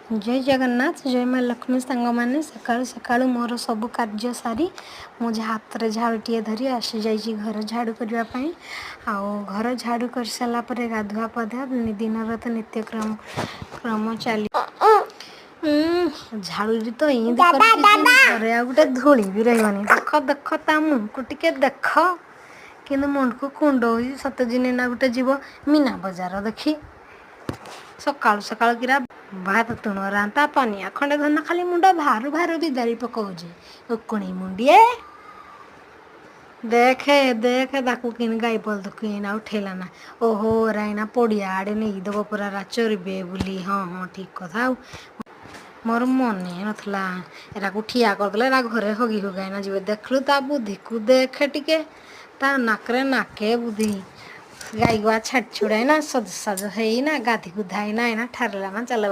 ଜୟ ଜଗନ୍ନାଥ, ଜୟ ମା ଲକ୍ଷ୍ମୀ। ସାଙ୍ଗମାନେ, ସକାଳୁ ସକାଳୁ ମୋର ସବୁ କାର୍ଯ୍ୟ ସାରି ମୁଁ ହାତରେ ଝାଡ଼ୁଟିଏ ଧରି ଆସିଯାଇଛି ଘର ଝାଡ଼ୁ କରିବା ପାଇଁ। ଆଉ ଘର ଝାଡ଼ୁ କରିସାରିଲା ପରେ ଗାଧୁଆ ପାଧୁଆ, ଦିନର ତ ନିତ୍ୟକ୍ରମ କ୍ରମ ଚାଲି। ଝାଡ଼ୁରେ ତ ଏମିତି କରିଛି, ଘରେ ଆଉ ଗୋଟେ ଧୂଳି ବି ରହିବନି। ଦେଖ ଦେଖ, ତା ମୁହଁକୁ ଟିକେ ଦେଖ, କିନ୍ତୁ ମୁଣ୍ଡକୁ କୁଣ୍ଡଉଛି ସତେ ଜିନି ନା ଗୋଟେ ଯିବ ମୀନା ବଜାର ଦେଖି। ସକାଳୁ ସକାଳୁ କିରା ଭାତ ତୁଣ ରାନ୍ତା ପାନିଆ ଖଣ୍ଡେ ଧନ, ଖାଲି ମୁଣ୍ଡ ଭାରୁ ଭାରୁ ବିଦାରି ପକଉଛି। ଉକୁଣି ମୁଣ୍ଡିଏ, ଦେଖେ ଦେଖେ ତାକୁ କିଣି ଗାଈ ବଳଦକୁ ଏଇନା ଉଠେଇଲା ନା। ଓହୋ, ଏରା ଏଇନା ପଡ଼ିଆ ଆଡ଼େ ନେଇଦବ ପୁରା ଚରିବେ ବୋଲି। ହଁ, ଠିକ କଥା। ଆଉ ମୋର ମନେ ନଥିଲା, ଏରାକୁ ଠିଆ କରିଦେଲେ ଏରା ଘରେ ହଗି ହୁଗା ଏଇନା ଯିବେ। ଦେଖିଲୁ, ତା ବୁଦ୍ଧିକୁ ଦେଖେ ଟିକେ, ତା ନାକରେ ନାକେ ବୁଦ୍ଧି। ଗାଈ ଗୁଆ ଛାଡ଼ି ଛୁଡ଼ାଇନା, ସଜ ସାଜ ହେଇନା, ଗାଧି ଗୁଧାଇନା, ଏଇନା ଠାରିଲା ନା ଚାଲ।